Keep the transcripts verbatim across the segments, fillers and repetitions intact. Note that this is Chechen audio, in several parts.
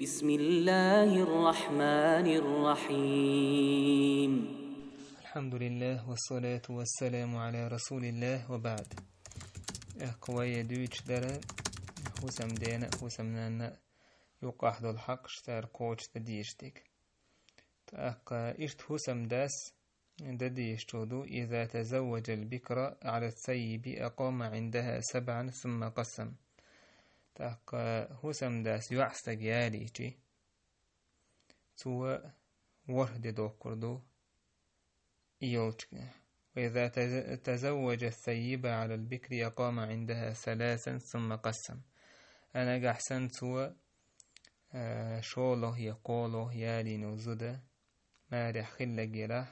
بسم الله الرحمن الرحيم. الحمد لله والصلاة والسلام على رسول الله وبعد. Э, кхоя дуьйцуш дара хӀусамдена, хӀусамнанна юкъахь долу хьакъаш, цара кхочушдан дезаш дерг. ТӀаккха иштта хӀусамдас дан дезаш ду: «إذا تزوج البكر على الثيب أقام عندها سبعا ثم قسم». ТӀаккха хӀусамдас йоӀстаг ялийчи, цо ворхӀ де доккхур ду и йолчу. «وإذا تز-، تزوج الثيب على البكر أقام عندها ثلاثا ثم قسم». А нагахь санна цо, а, шолгӀа я кхоалгӀа ялийна зуда марехь хилларг елахь,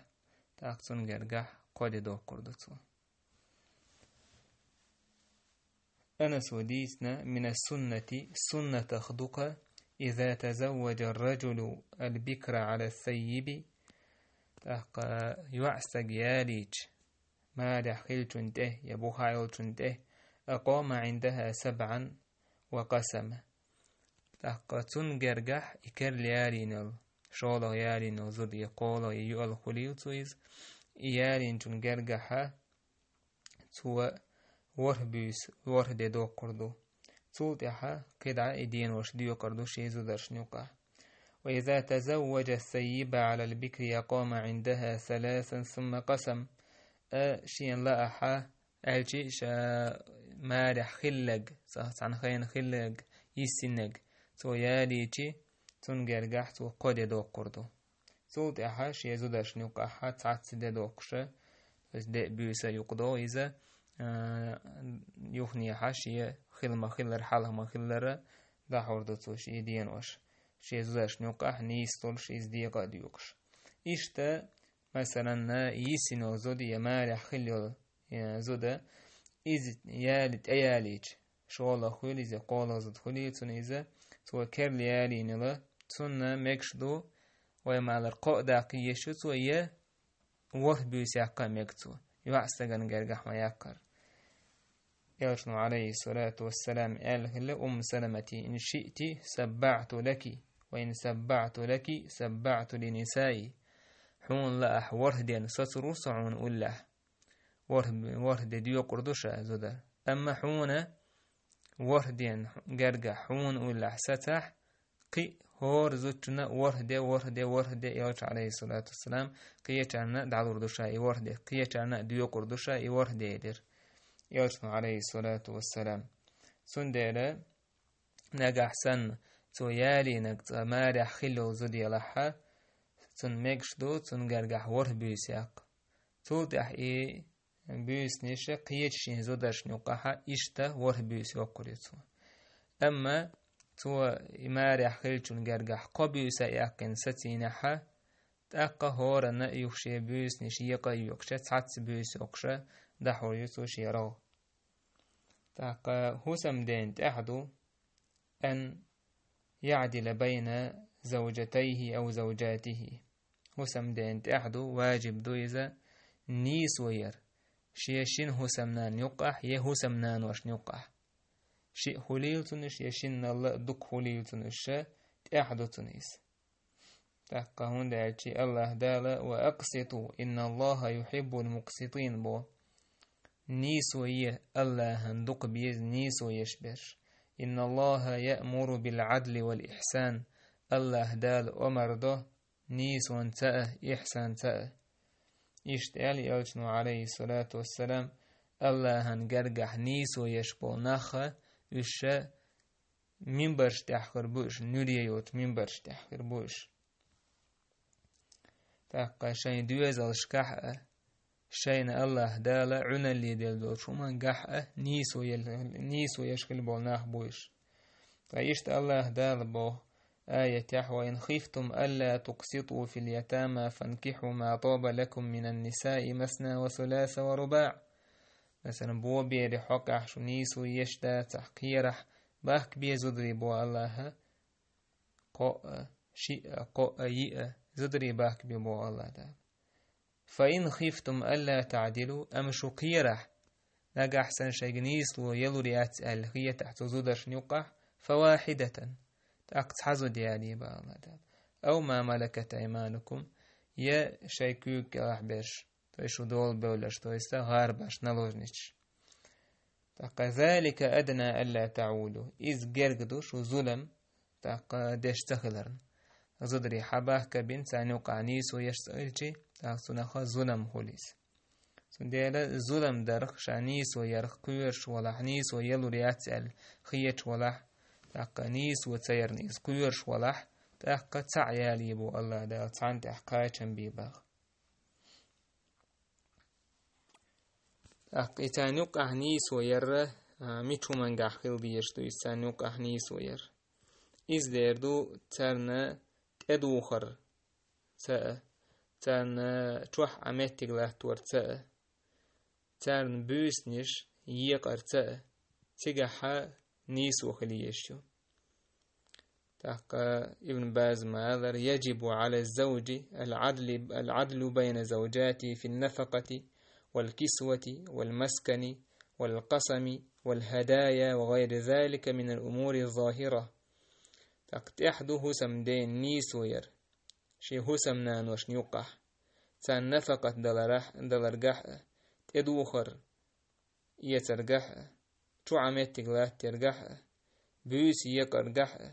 тӀаккха цунна гергахь кхо де доккхур ду цо. Анаса дийцина: «من السنة», суннатах ду-кх, «إذا تزوج الرجل البكر على الثيب», тӀаккха йоӀстаг ялийча марехь хиллачунна тӀе я бухахь йолчунна тӀе, «أقام عندها سبعا وقسم». ТӀаккха цунна гергахь и керла ялийна йолу, шолгӀа ялийна йолу зуда я кхоалгӀа я йоьалгӀа хуьлийла цо иза, и ялийначунна гергахьа цо ворхӀ буьйса, ворхӀ де доккхур ду. Цул тӀаьхьа кхидӀа и денош доькъур ду шен зударшна юкъахь. «وإذا تزوج الثيب على البكر أقام عندها ثلاثا ثم قسم». А, шена лаахьа, аьлчи ша марехь хилларг, цхьа-, цхьана хенахь хилларг, йиссинарг, цо ялийчи, цунна гергахь цо кхо де доккхур ду. Цул тӀаьхьа шен зударшна юкъахьа цхьацца де доккхуша, то есть де буьйса юкъадогӀу иза, а, юханехьа шен хила ма-хиллара, хьалха ма-хиллара, дӀахьур ду цо шен денош. Шен зударшна юкъахь нийса долуш иза декъа а доькъуш. Иштта, масалан, йиссина йолу зуда я марехь хилла йолу, я зуда, иза яли тӀеялийча, шолгӀа хуьлийла иза, кхоалгӀа зуда хуьлийла цунна иза, цо керла ялийна йолу, цунна мегаш ду, вай ма-аллара, кхо а даккха езаш ю цо, я ворхӀ буьйса яккха а мега цо, йоӀстагана гергахь ма-яккхара. Элчано, عليه الصلاة والسلام, аьлла хилла Умму Саламате: «إن شئت سبعت لك، وإن سبعت لك سبعت لنسائي». Хьуна лаахь ворхӀ дена соцур ву со хьуна уллехь. ВорхӀ, ворхӀ де доькъур ду ша зуда. Амма хьуна ворхӀ дена гергахь хьуна уллехь сацахь, кхин а хӀора зудчунна ворхӀ де, ворхӀ де, ворхӀ де, Элча, عليه الصلاة والسلام, кхечарна а дӀалур ду ша и ворхӀ де, кхечарна а доькъур ду ша и ворхӀ де, элира Элчано, عليه الصلاة والسلام. Цундела нагахь санна цо ялийнарг цкъа марехь хилла йолу зуда елахьа, цунна мегаш ду, цунна гергахь ворхӀ буьйса яккха. Цул тӀаьхьа и буьйсанаш кхечу шен зударшна юкъахьа иштта ворхӀ буьйса йоккхур ю цо. Амма цо и марехь хиллачун гергахь кхо буьйса а яьккхина сацийнехьа, тӀаккха хӀоранна а юха шен буьйсанаш екъа а йоькъуша, цхьацца буьйса йоккхуша, дӀахьур ю цо шен рогӀ. ТӀаккха хӀусамдена тӀехь ду, أن يعدل بين زوجتيه أو زوجاته. ХӀусамдена тӀехь ду, важиб ду иза нийсо яр шен шина хӀусамнанна юккъахь я хӀусамнаношна юккъахь. Шиъ хуьлийла цунна уьш, я шиннал а дукха хуьлийла цунна уьш, тӀехь ду цунна иза. ТӀаккха хӀунда аьлча АллахӀ Дала: «وأقسطوا إن الله يحب المقسطين», бо. Нийсо е, АллахӀан дукха беза нийсо еш берш. «إن الله يأمر بالعدل والإحسان», АллахӀ Дала омар до нийсонца а, ихьсанца а. Иштта аьлла Элчано, عليه الصلاة والسلام, АллахӀан гергахь нийсо еш болу нах а, уьш ша минбарш тӀехь хир бу уьш, нуьре йолчу минбарш тӀехь хир бу уьш. ТӀаккха шайн доьзалшкахь а, шайна АллахӀ Дала Ӏуьналле делла долчу хӀумангахь а нийсо ел-, нийсо еш хила болу нах бу уьш. Ткъа иштта АллахӀ Дала боху аятехь: «وإن خفتم ألا تقسطوا في اليتامى فانكحوا ما طاب لكم من النساء مثنى وثلاث ورباع». Масалан, бобери хьокъехь шу нийсо еш дацахь кхерахь, бахка бе зударий бо АллахӀа, кхоъ а, шиъ а, кхоъ а, йиъ а зударий бахка бе бо АллахӀ Дала. «فإن خفتم ألا تعدلوا», амма шу кхерахь, нагахь санна шайга нийсо ялур яц аьлла хетахь цу зударшна юккъахь, «فواحدة». тӀаккха цхьа зуда яле бала дала. أو ما ملكت أيمانكم, я шайн куьйга кӀелахь берш, то есть шу дола бевлларш, то есть гӀарбаш, наложницаш. ТӀаккха ذلك أدنى ألا تعولوا. Иза герга ду шу зулам, тӀаккха деш ца хиларна. Зударий хьабахка бина, царна юкъахь нийсо еш ца хилчи, тӀаккха цунах зулам хуьлу иза. Цундела зулам дарх, ша нийсо ярх кхоьруш валахь, нийсо ялур яц аьлла хеташ валахь, тӀаккха нийсо ца ярна иза кхоьруш валахь, тӀаккха цхьаъ яле бу АллахӀ Дала, цхьанна тӀехь кхачам бе баха. ТӀаккха и царна юкъахь нийсо яр, а, мича хӀумангахь хила дезаш ду иза царна юкъахь нийсо яр? Иза дер ду царна тӀедухар ца а, царна чохь Ӏа меттиг латтор ца а, царна буьйсанаш екъар ца а, цигахьа нийсо хила езаш ю. ТӀаккха Ибн База ма аллара: يجب على الزوج العدل، العدل بين زوجاته في النفقة والكسوة والمسكن والقسم والهدايا وغير ذلك من الأمور الظاهرة. ТӀаккха тӀехь ду хӀусамдена нийсо яр шен хӀусамнаношна юкъахь, царна нафакъат даларахь-, даларгахь а, тӀедухар эцаргахь а, чу Ӏа меттиг латтаргахь а, буьйса екъаргахь а,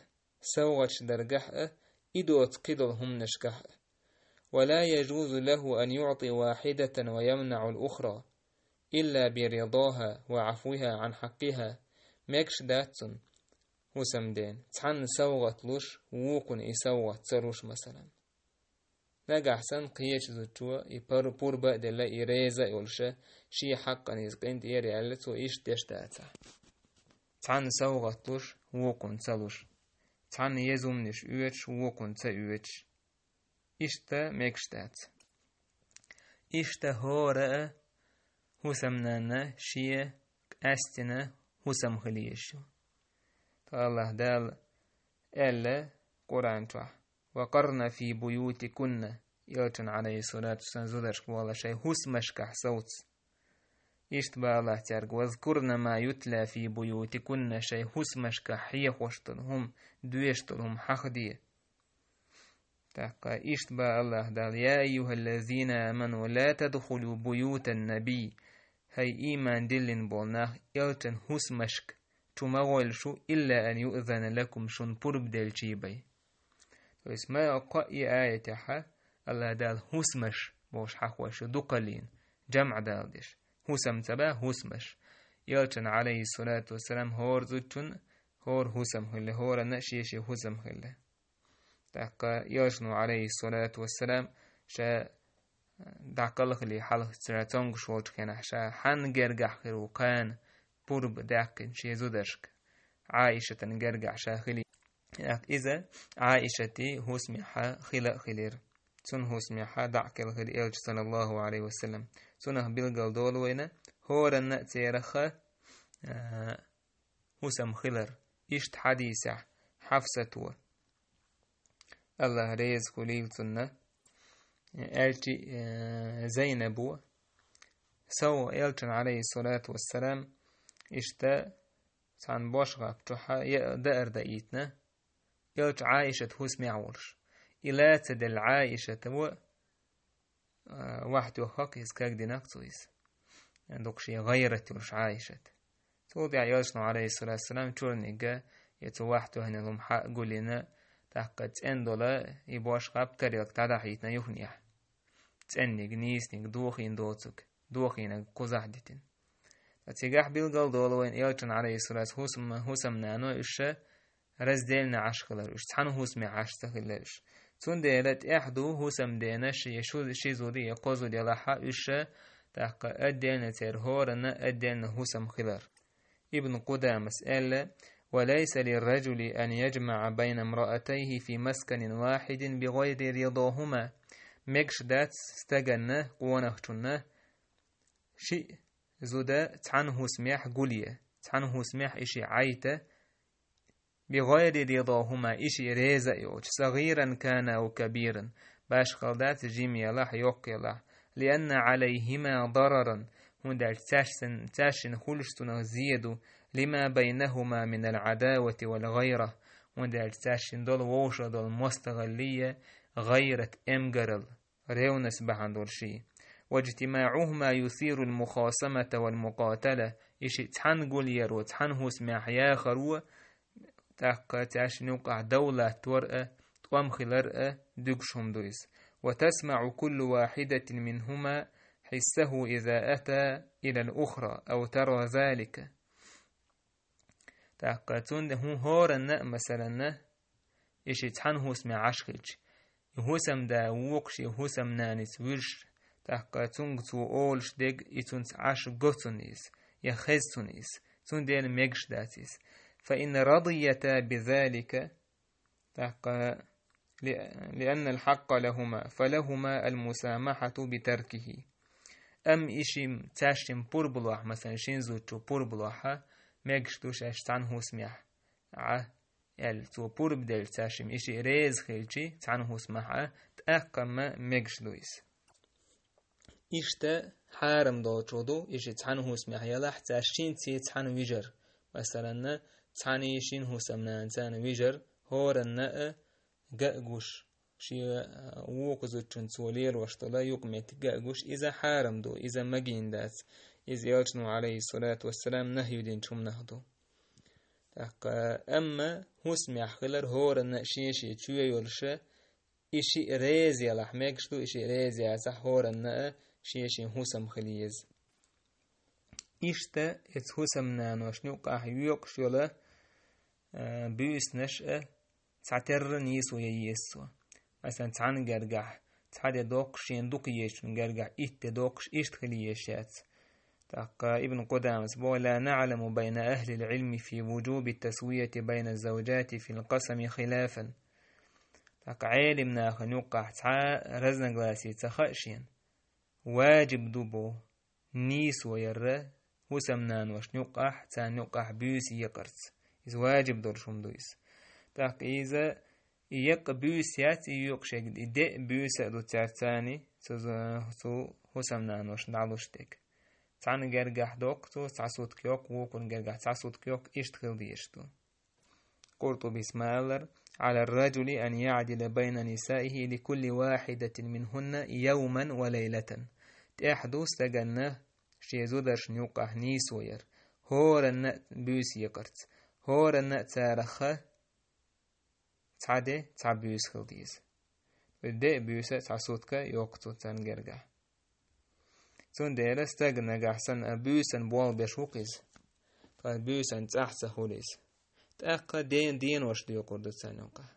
совгӀаташ даргахь а, и доцу кхидолу хӀуманашкахь а. ولا يجوز له أن يعطي واحدة ويمنع الأخرى إلا برضاها وعفوها عن حقها. Мегаш дац цунна хӀусамдена цхьанна совгӀат луш, вукхунна и совгӀат ца луш, масалан. Нагахь санна кхечу зудчо и пар-, пурба а делла, и реза а йолуша, шен хьакъана иза къинтӀера яьлла, цо иштта деш дацахь. Цхьанна совгӀат луш, вукхунна ца луш. Цхьанна еза хӀуманаш оьцуш, вукхунна ца оьцуш. Иштта мегаш дац. Иштта хӀора а хӀусамнанна шен къаьстина хӀусам хила езаш ю. ТӀаккха АллахӀ Дала аьлла Къуръан чохь: وقرن في بيوتكن, элчан, Ӏалайхиссалату вассалам, зударшка вала шайн хӀусамашкахь совца. Иштта бала цаьрга: واذكرن ما يتلى في بيوتكن, шайн хӀусамашкахь хьехош долу хӀума, доьшуш долу хӀума хьахаде. ТӀаккха иштта бала АллахӀ Дала: يا أيها الذين آمنوا لا تدخلوا بيوت النبي, хӀай ийман диллина болу нах, элчан хӀусамашка чу ма гӀойла шу, إلا أن يؤذن لكم, шуна пурба делчий бен. То есть ма кхоъ и аятехь АллахӀ Дала хӀусамаш бохуш хьахош ю дукхаллина, жамӀ дала деш. ХӀусам ца баьхьа, хӀусамаш. Элчан, Ӏалайхиссалату вассалам, хӀора зудчун хӀора хӀусам хилла, хӀоранна а шен-шен хӀусам хилла. ТӀаккха элчано, Ӏалайхиссалату вассалам, ша дӀакхалхале хьалха ша цомгуш волчу хенахь, ша хьанна гергахь хир ву кхана пурба даьккхина шен зударшка, Ӏаишатан гергахь ша хили. ТӀаккха иза Ӏаишати хӀусамехьа хила а хилира. Цунна хӀусамехьа дӀа а кхелхира элча, саллаллаху Ӏалайхи ва саллам. Цунах билгал долу вайна хӀоранна а церах а, хӀусам хилар. Иштта хьадийсехь, Хьафсато, АллахӀ реза хуьлийла цунна, аьлчи, э, Зайнабо, сов элчан, Ӏалайхиссалату вассалам, иштта цхьана бошхаппа чохьа я даар даийтина, элча Ӏаишат хӀусамехь волуш. И ла ца делла Ӏаишата во, а, вахь тоьххакх иза, кагдинакх цо иза. Дукха шен гӀайрат йолуш Ӏаишат. Цул тӀаьхьа элчано, Ӏалайхиссалату вассалам, чорнигга, я цо вахь тоьхнал хӀума хьа а гулйина, тӀаккха цӀена долу и бошхаппа тарелка дӀадахьийтина юханехь. ЦӀенниг, нийсаниг, дохийна доцург, дохийнарг кхузахь дитина. Ткъа цигахь билгал долу вайна элчан, Ӏалайхиссалату, хӀусам-, хӀусамнано уьш раздельно Ӏаш хилар уьш, цхьана хӀусамехь Ӏаш ца хилла уьш. Цундела тӀехь ду хӀусамдена ши, шу, ши зуда я кхо зуда ялахьа уьш, тӀаккха отдельно церан хӀоранна отдельно хӀусам хилар. Ибн Къудамас аьлла: «وليس للرجل أن يجمع بين امرأتيه في مسكن واحد بغير رضاهما». Мегаш дац стаганна, къонахчунна, шиъ зуда цхьана хӀусамехь гулъе, цхьана хӀусамехь и шиъ Ӏайта, بغير رضاهما, и шиъ реза а йолчу, صغيرا كان أو كبيرا, башхалла дац, жима елахь, йоккха елахь, لأن عليهما ضررا, хӀунда аьлча цаьршин-, цаьршинна хуьлуш цунах зе ду, لما بينهما من العداوة والغيرة, ХӀунда аьлча цаьршинна долу вовшах долу мостагӀаллий, гӀайрат, эмгарал, ревность бахьана долу ший. واجتماعهما يثير المخاصمة والمقاتلة, и шиъ цхьаьна гулъяро, цхьана хӀусамехь яхаро, тӀаккха цаьршинна юкъахь дов латтор а, тӀом хилар а дуьгуш хӀума ду иза. وتسمع كل واحدة منهما حسه إذا أتى إلى الأخرى أو ترى ذلك. ТӀаккха цунна хӀун хӀоранна а, масаланна, и шиъ цхьана хӀусамехь Ӏаш хилча, и хӀусамда вукху шен хӀусамнаница вуьжуш, тӀаккха цуьнга цо олуш дерг, и цуьнца Ӏаш го цунна иза, я хеза цунна иза, цундела мегаш дац иза. فإن رضيتا بذلك, тӀаккха, لأن الحق لهما فلهما المسامحة بتركه. Амма и шиъ цаьршимма пурба лахь, масалан, шина зудчо пурба лахь, мегаш ду шаьш цхьана хӀусамехь Ӏа, аьлла, цо пурба делча цаьршимма и шиъ реза хилча цхьана хӀусамехь Ӏа, тӀаккха-м мегаш ду иза. Иштта хьарам долчух ду, и шиъ цхьана хӀусамехь ялахь, цаьршинца цхьана вижар. Масаланна, цхьана шина хӀусамнанца вижар, хӀоранна а га а гуш, шен вукху зудчунна цо лелош долу юкъаметтиг га а гуш, иза хьарам ду, иза магийна дац. Иза Элчано, عليه الصلاة والسلام, нахью динчу хӀуманах ду. ТӀаккха, амма хӀусамехь хилар хӀоранна а шен-шен чоь йолуш, и шиъ реза ялахь мегаш ду, и шиъ реза яцахь хӀоранна а шен-шен хӀусам хила еза. Иштта эцу хӀусамнаношна юкъахь йоькъуш йолу, а, буьйсанаш а цхьатерра нийсо ян еза цо. Масалан, цхьана гергахь цхьа де доккхуш, шена дукха езачун гергахь итт де доккхуш, иштта хила езаш яц. ТӀаккха Ибн Къудамас боху: لا نعلم بين أهل العلم في وجوب التسوية بين الزوجات في القسم خلافا. ТӀаккха Ӏелим нахана юккъахь цхьа разногласие ца хаьа шена. Ваджиб ду боху нийсо яр хӀусамнаношна юккъахь, царна юккъахь буьйса екъарца. Иза ваджиб долуш хӀума ду иза. ТӀаккха иза и екъа буьйса яц, и йоькъуш ерг, и де а буьйса а ду цаьрца царна, цу, цу хӀусамнаношна дӀалуш дерг. Цхьана гергахь доккху цо, цхьа сутка йоккху, вукхунна гергахь цхьа сутка йоккху, иштта хила дезаш ду. Къуртубис ма-аллара: على الرجل أن يعدل بين نسائه لكل واحدة منهن يوما وليلة. ТӀехь ду стаганна шен зударшна юккъахь нийсо яр, хӀоранна а буьйса екъарца, хӀоранна а царах цхьа де, цхьа буьйса хила деза. Де а буьйса а цхьа сутка йоккху цо царна гергахь. Цундела стаг нагахь санна а буьйсан болх беш ву-кх иза, ткъа буьйсан цӀахь ца хуьлу иза. ТӀаккха ден-, денош доькъур ду царна юкъахь.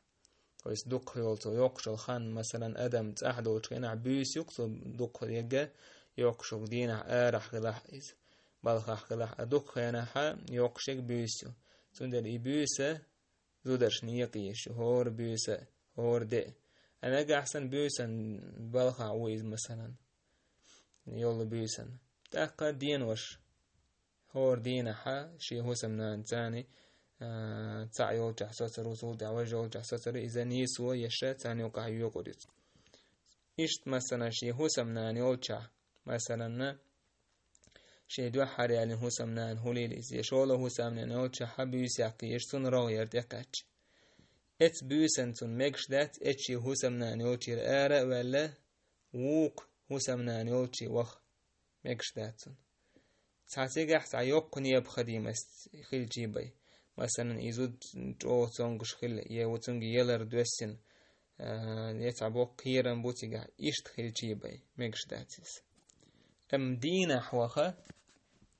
То есть дукха йолу цо йоккхуш йолу хан, масалан, адам цӀахь долчу хенахь буьйса ю-кх цо дукха ерг, йоккхуш йолу дийнахь арахь хилахь иза, балхахь хилахь, а дукха хенахь йоккхуш ерг буьйса ю. Цундела и буьйса зударшна екъа езаш ю, хӀора буьйса, хӀора де. А нагахь санна буьйсан балхахь ву иза, масалан, йолу буьйсан. ТӀаккха денош, хӀора дийнахь шен хӀусамнанца, а, цхьаъ йолчохь соцур ву, цул тӀаьхьа важа йолчохь соцур ву, иза нийсо еш царна юкъахь йоькъур ю цо. Иштта, масалан, шен хӀусамнана йолчохь, масалан, шен дуьххьара ялийна хӀусамнана хуьлийла иза, я шолгӀа хӀусамнана йолчохь буьйса яккха езаш, цунна рогӀера тӀекхаьчча. Эцу буьйсанна цунна мегаш дац, эцу шен хӀусамнана йолчуьра ара а ваьлла, вукху хӀусамнана йолчу ваха. Мегаш дац цунна. Цхьа цигахь цхьа йоккха необходимость хилчий бен. Масалан, и зуда чӀогӀа цомгуш хилла, я ву цуьнга ялар доьссина, а, я цхьа боккха кхерам бу цигахь, иштта хилчий бен. Мегаш дац иза. Амма дийнахь ваха,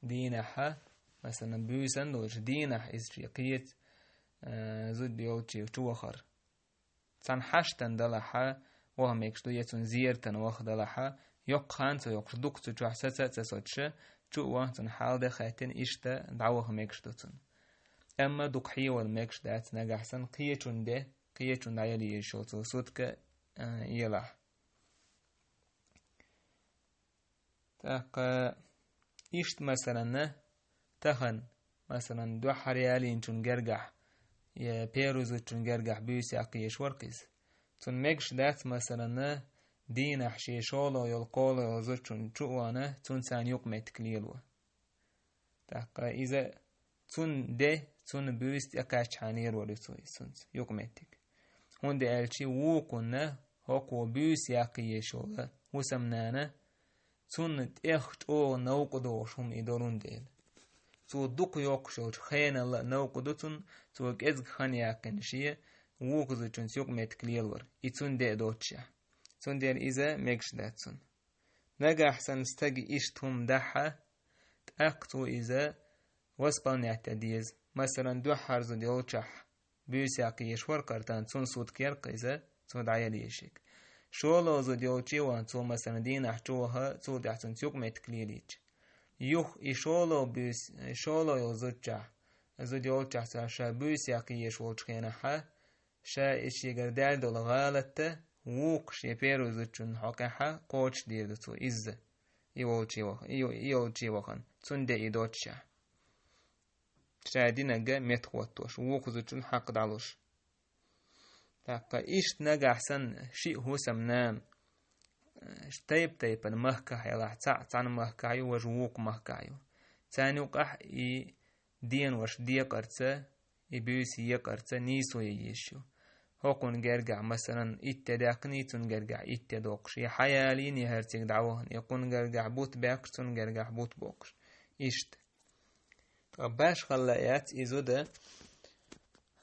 дийнахьа, масалан, буьйсан долуш, дийнахь иза шен кхечу, а, зуда йолчу чу вахар. Цхьана хьаштана далахьа, ваха мегаш ду, я цунна зератана ваха далахьа, йоккха хан ца йоккхуш, дукха цу чохь саца а ца соцуша, чу а ваха цунна хьал де хаьттина, иштта дӀаваха мегаш ду цунна. Амма дукха хьевала мегаш дац, нагахь санна кхечун де, кхечун дӀаяла езаш йолу цо сутка, а, елахь. ТӀаккха иштта, масалан, тахана, масалан, дуьххьара ялийначун гергахь, я первый зудчун гергахь буьйса яккха езаш вара-кх иза. Цунна мегаш дац, масалан, дийнахь шен шолгӀа йолу, кхоалгӀа йолу зудчун чу а вахана, цунна царна юкъаметтиг лело. ТӀаккха иза цунна де, цунна буьйса тӀекхаьчча хьанера вара ю цо иза цунца, юкъаметтиг. ХӀунда аьлча вукхунна хӀокхо буьйса яккха езаш йола хӀусамнана, цунна тӀех чӀогӀа новкъа догӀуш хӀума и долун дела. Цо дукха йоккхуш йолчу хенал а новкъа ду цунна, цо кӀезиг хан яьккхина шен вукху зудчунца юкъаметтиг лелавар, и цунна де а доццушехь. Цундела иза мегаш дац цунна. Нагахь санна стага иштта хӀума дахь, тӀаккха цо иза восполнять де деза. Масалан, дуьххьара зуда йолчохь буьйса яккха езаш вара кхара, цунна сутка яра-кх иза, цо дӀаяла езаш ерг. ШолгӀа зуда йолчу а вахана, цо, масалан, дийнахь чу ваха, цул тӀаьхьа цунца юкъаметтиг лелийча. Юха и шолгӀа буьйса, шолгӀа йолу зудчохь, зуда йолчохь цо ша буьйса яккха езаш волчу хенахь, ша и шегара даьлла долу гӀалат а вукху шен первый зудчунна хьокъехь кхочушдийр ду цо изза, и волчу а ваха-, и, и йолчу а вахана, цунна де и доццушехь. Ша динарг меттахӀоттош, вукху зудчун хьакъ дӀалуш. ТӀаккха иштта нагахь санна шиъ хӀусамнана, э, тайп-тайпана махкахь ялахь, цхьаъ цхьана махкахь ю, важа вукху махкахь ю. Царна юкъахь и денварш декъарца, и буьйса екъарца нийсо ян езаш ю. ХӀокхунна гергахь, масалан, итт де даьккхина, и цунна гергахь итт де доккхуш, я хьаялийна, я хӀара цига дӀавахана, и кхунна гергахь бут баьккхина, цунна гергахь бут боккхуш. Иштта. Ткъа башхалла яц и зуда,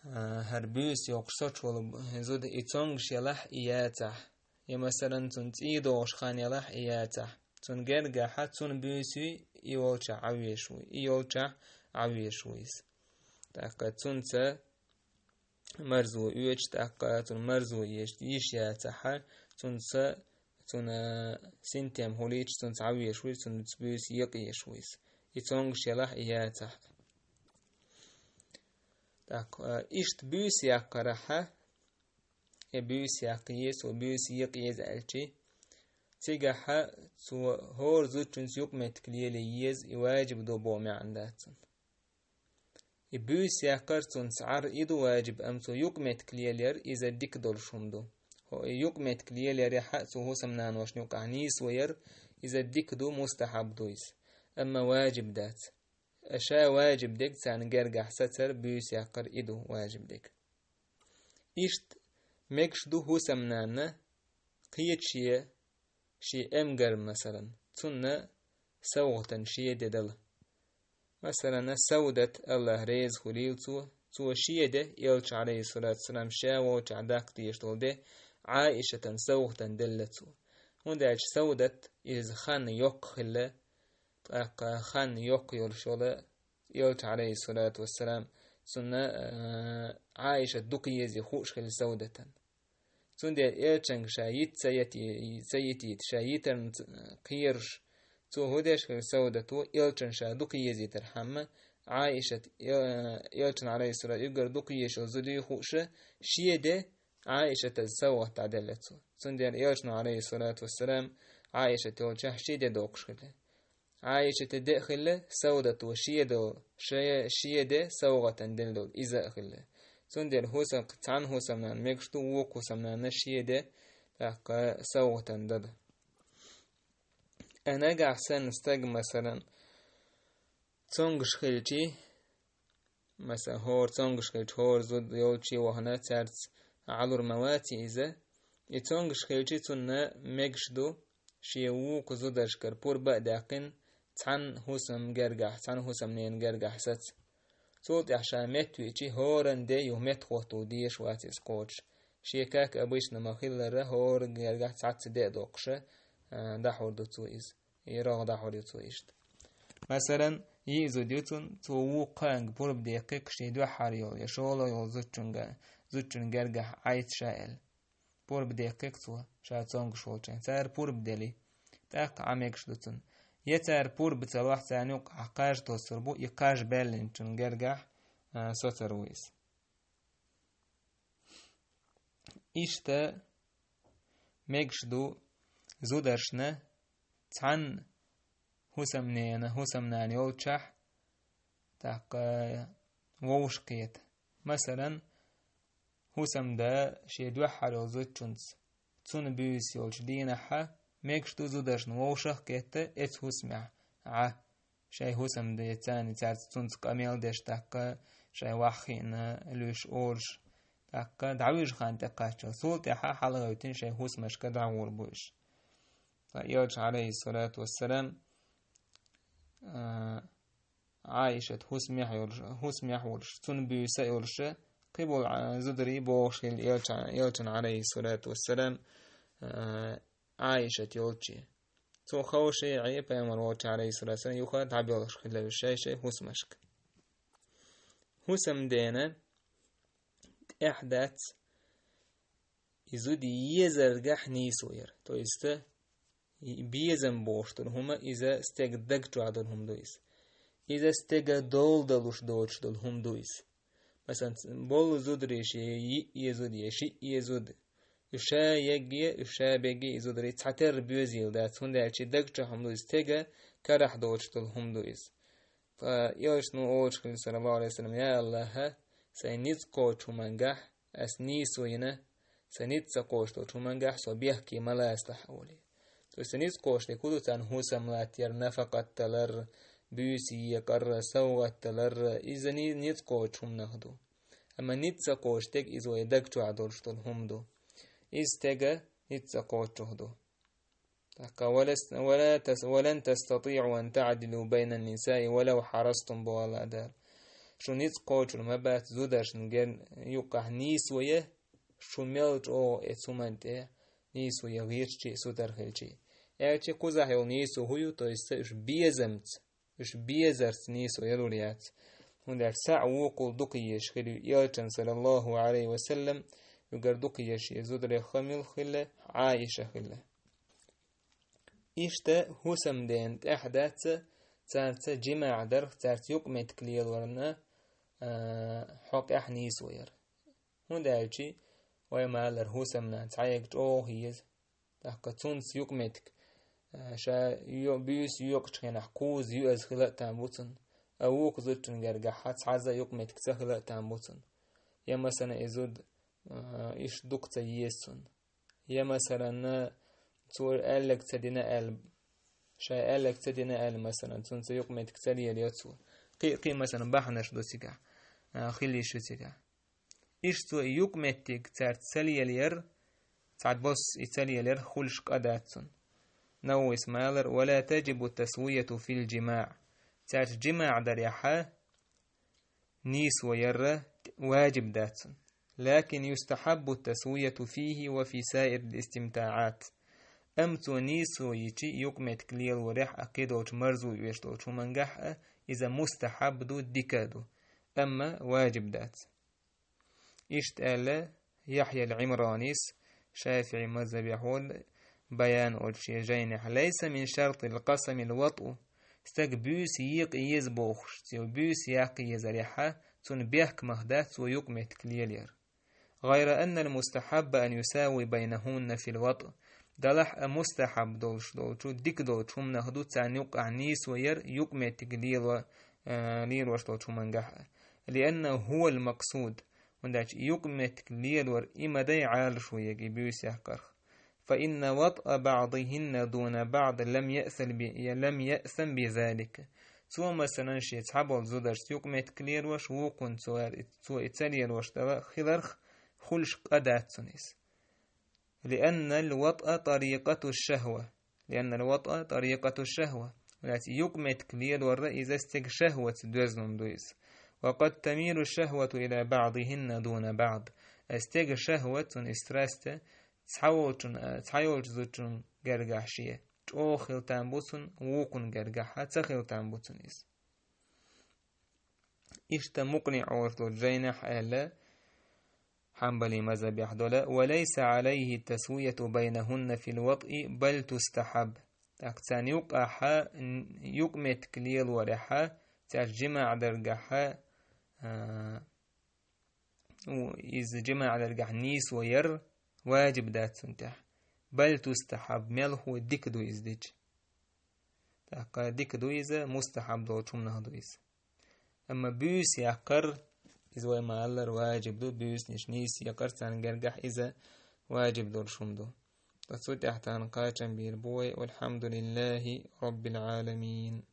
а, хӀара буьйса йоккхуш соцуш волу зуда, и цомгуш ялахь, и яцахь. Я, масалан, цунна цӀий догӀуш хан ялахь, и яцахь. Цунна гергахь цунна буьйса юй, и волчохь Ӏан везаш ву, и йолчохь Ӏан везаш ву иза. ТӀаккха цунца марзо оьцуш, тӀаккха цунна марзо еш, йиш яцахь, цунца, цунна синтем хуьлуьйтуш, цунца Ӏан везаш ву иза, цунна буьйса екъа езаш ву иза. И цомгуш ялахь, и яцахь. ТӀаккха, а, иштта буьйса яккхарехь, и буьйса яккха еза, цо буьйса екъа еза аьлчи, цигахь цо хӀора зудчунца юкъаметтиг лело еза, и важиб ду боху маьӀна дац цунна. И буьйса яккхар цунца Ӏар и ду важиб, амма цо юкъаметтиг лелаяр иза дика долуш хӀума ду. ХӀо, и юкъаметтиг лелаярехь а цу хӀусамнаношна юкъахь нийсо яр, иза дика ду, мустахьаб ду иза. Амма важиб дац. Ша важиб дерг царна гергахь сацар, буьйса яккхар, и ду важиб дерг. Иштта мегаш ду хӀусамнанна кхече шен эмгар, масалан, цунна совгӀатан шен де дала. Масалан, Саудат, АллахӀ реза хуьлийла цо, цо шен де, Элча, Ӏалайхиссалату вассалам, ша волчохь даккха дезаш долу де, Ӏаишатан совгӀатан делла цо. ХӀунда аьлча Саудат иза хан йоккха хилла, тӀаккха хан йоккха йолуш йолу Элча, Ӏалайхиссалату вассалам, цунна, а, Ӏаишат дукха езий хууш хилла Саудатан. Цундела Элчанга ша йита ца йити-, ца йитийта, ша йитарна ц-, кхераш, цо хӀун деш хилла Саудато, Элчанна ша дукха езийтархьама, Ӏаишат, Эл-, Элчанна, Ӏалайхиссалату, уггар дукха езаш йолу зуда юй хууш, шен де Ӏаишатан совгӀат дӀаделла цо. Цундела Элчано, Ӏалайхиссалату вассалам, Ӏаишат йолчохь шен де доккхуш хилла. Ӏаишатан де а хилла, Саудато шен де, шен, шен де совгӀатан делла долу иза а хилла. Цундела хӀусам-, цхьана хӀусамнанна мегаш ду вукху хӀусамнанна шен де, тӀаккха, совгӀатан дала. А нагахь санна стаг, масалан, цомгуш хилчий, масалан, хӀора цомгуш хилча, хӀора зуда йолчу а вахана, цаьрца Ӏалур ма ваций иза. И цомгуш хилча, цунна мегаш ду, шен вукху зударшкара пурба а даьккхина, цхьана хӀусам гергахь, цхьана хӀусамненан гергахь саца. Цул тӀаьхьа ша меттавеъчий, хӀоранна де юха меттахӀотто дезаш вац иза кхочуш. Шен как обычно ма-хиллара, хӀора гергахь цхьацца де а доккхуша, а, дӀахьур ду цо иза. И рогӀ дӀахьур ю цо иштта. Масалан, йиъ зуда ю цунна, цо вукху кхаанга пурба деккхи-кх шен дуьххьара йолу я шолгӀа йолу зудчунга, зудчун гергахь Ӏайта ша аьлла. Пурба деккхи-кх цо, ша цомгуш волчохь. Цара пурба дели, тӀаккха Ӏан мегаш ду цунна. Я цара пурба ца лохь, царна юкъахь кхаж тоссур бу, и кхаж баьллинчун гергахь, а, соцур ву иза. Иштта мегаш ду зударшна цхьана хӀусамнена, хӀусамнана йолчохь, тӀаккха вовшахкхета. Масалан, хӀусамда шен дуьххьара йолу зудчунца, цунна буьйса йолчу дийнахьа, мегаш ду зударшна вовшах а кхетта, эцу хӀусамехь Ӏа, шайн хӀусамда царна, цаьрца цунца къамел деш, тӀаккха шайн ваххиъна луьйш олуш, тӀаккха дӀавижа хан тӀекхаччалц, цул тӀаьхьа хьалагӀойтина шайн хӀусамашка дӀагӀур бу уьш. Ткъа Элча, Ӏалайхиссалату вассалам, а, Ӏайшат хӀусамехь йолуш, хӀусамехь волуш, цунна буьйса а йолуш, кхиболу, а, зударий бохуш хилла Элча-, Элчана, Ӏалайхиссалату вассалам, а, Ӏайшат йолчу. Цо ховший Ӏе, пайхамар волчу, Ӏалайхиссалату вассалам, юха дӀабелхаш хилла уьш шай-шай хӀусамашка. ХӀусамдена тӀехь дац и зуда езаргахь нийсо яр. То есть, и безам бохуш долу хӀума, иза стеган даг чохь долу хӀума ду иза. Иза стеган дола далуш доцуш долу хӀума ду иза. Масалан, болу зударий шен йиъ езуд я шиъ езуд, уьш ша егге, уьш ша бегге и зударий цхьатерра боьзийла дац, хӀунда аьлча даг чохь хӀума ду иза, стеган карахь доцуш долу хӀума ду иза. Ткъа Элчано олуш хилла, саллаллаху Ӏалайхи ва саллам: «Я АллахӀ, сайн ницкъ кхочу хӀумангахь ас нийсо йина, сайн ницкъ ца кхочуш долчу хӀумангахь со бехке ма лацалахь», олий. То есть сан ницкъ кхочуш дерг хӀун ду, царна хӀусам латтаяр, нафакъат далар, буьйса екъар, совгӀат далар, иза ни-, ницкъ кхочу хӀуманах ду. Амма ницкъ ца кхочуш дерг иза вай даг чохь долуш долу хӀума ду. Иза стеган ницкъ ца кхочух ду. ТӀаккха: «Ва лас-, ва ла тас-, ва лан тастатиӀу ан таъдилу байна ннисаи ва лав хьарастум», боху АллахӀ Дала. Шу ницкъ кхочур ма бац зударшна гер-, юккъахь нийсо ян, шу мел чӀогӀа оцу хӀуманна тӀе нийсо ян гӀиртичи, сутара хилчи. Аьлча кхузахь йолу нийсо хӀун ю, то есть уьш безамца, уьш безарца нийсо ялур яц. ХӀунда аьлча схьа а вукхул дукха езаш хилла ю Элчан, саллаллаху Ӏалайхи ва саллам, уггар дукха езаш и зударех хӀума хилла, Ӏайша хилла. Иштта хӀусамдена тӀехь дац царца жимаӀ дарх, царца юкъаметтиг лелорна, а, хьокъехь нийсо яр. ХӀунда аьлча вай ма-аллара, хӀусамнана цхьаерг чӀогӀа еза. ТӀаккха цунца юкъаметтиг, а, ша йо-, буьйса йоькъучу хенахь кхузза юьзза хила а там бу цунна. А вукху зудчун гергахь цхьазза а юкъаметтиг ца хила а там бу цунна. Я, масалан, и зуда, а, иштта дукха ца еза цунна. Я, масалан, цо аьлларг ца дина аьлла, шайн аьлларг ца дина аьлла, масалан, цунца юкъаметтиг ца лелайо цо. Кхин а, кхин а, масалан, бахьанаш ду цигахь, а, хила йиш ю цигахь. Иштта цо и юкъаметтиг цаьрца ца лелаяр, цхьабосса и ца лелаяр хуьлуш къа дац цунна. Нававис ма-аллара: «Ва ла таджибу тасвияту фил жимаӀ». Цаьрца жимаӀ дарехь нийсо яр важиб дац цунна. «Лакин юстахьаббу тасвияту фихи ва фи саирил истимтаӀат». Амма цо нийсо йичи юкъаметтиг лелорехь а, кхидолчу марзо оьшуш долчу хӀумангахь а, иза мустахьаб ду, дика ду, амма важиб дац. Иштта аьлла Яхьъял Ӏимранис, ШафиӀи мазхабехь волу, Баян олучу шен жайнехь: «Лайса мин шартил къасамил ватӀу». Стаг буьйса екъа еза бохуш, цо буьйса яккха езарехь, цунна бехкамах дац цо юкъаметтиг лелаяр. «Гайра аннал мустахьабба ан юсави байнахунна фил ватӀ». Делахь а мустахьаб долуш долчу, дика долчу хӀуманах ду царна юккъахь нийсо яр юкъаметтиг лело, а, лелош долчу хӀумангахь а. «Лианнаху хӀувал максуд». ХӀунда аьлча юкъаметтиг лелор и ма дай Ӏалашо ерг и буьйса яккхарх. «Фа инна ватӀа баӀдихинна дуна баӀд лам яъсан би-, я лам яъсан би залик». Цо, масалан, шен цхьаболу зударшца юкъаметтиг лелош, вукхунна цо, цо и ца лелош дала хиларх, хуьлуш къа дац цунна иза. «Лианнал ватӀа тарикъату шахва». «Лианнал ватӀа тарикъату шахва». Лаьцна юкъаметтиг лелорра иза стеган шахватца доьзна хӀума ду иза. «Ва къад тамилу шахвату ила баӀдихинна дуна баӀд». Стеган шахват, цунна и страсть, цхьа волчун, цхьа йолчу зудчун гергахь шен чӀогӀа хила там бу цунна, вукхун гергахь ца хила там бу цунна иза. Иштта Мукъниъ олуш долчу жайнехь аьлла, Хьанбали мазхабехь дола: «Ва лайса Ӏалайхи тасвияту байнахунна фил ватӀи, бал тустахьаб». ТӀаккха царна юккъахь н-, юкъаметтиг лелорехь, цаьрца жимаӀ даргахь, а, у, иза жимаӀ даргахь нийсо яр важиб дац цунна тӀехь. Бал тустахьаб, мелхо дика ду иза дича. ТӀаккха дика ду иза, мустахьаб долчу хӀуманах ду иза. Амма буьйса яккхар, иза вай ма-аллара, важиб ду, буьйсанаш нийса яккхар царна гергахь иза важиб долуш хӀума ду. Ткъа цу тӀехь тахана кхачам бийр бу вай. Валхьамдулиллахи Роббил Ӏаламин.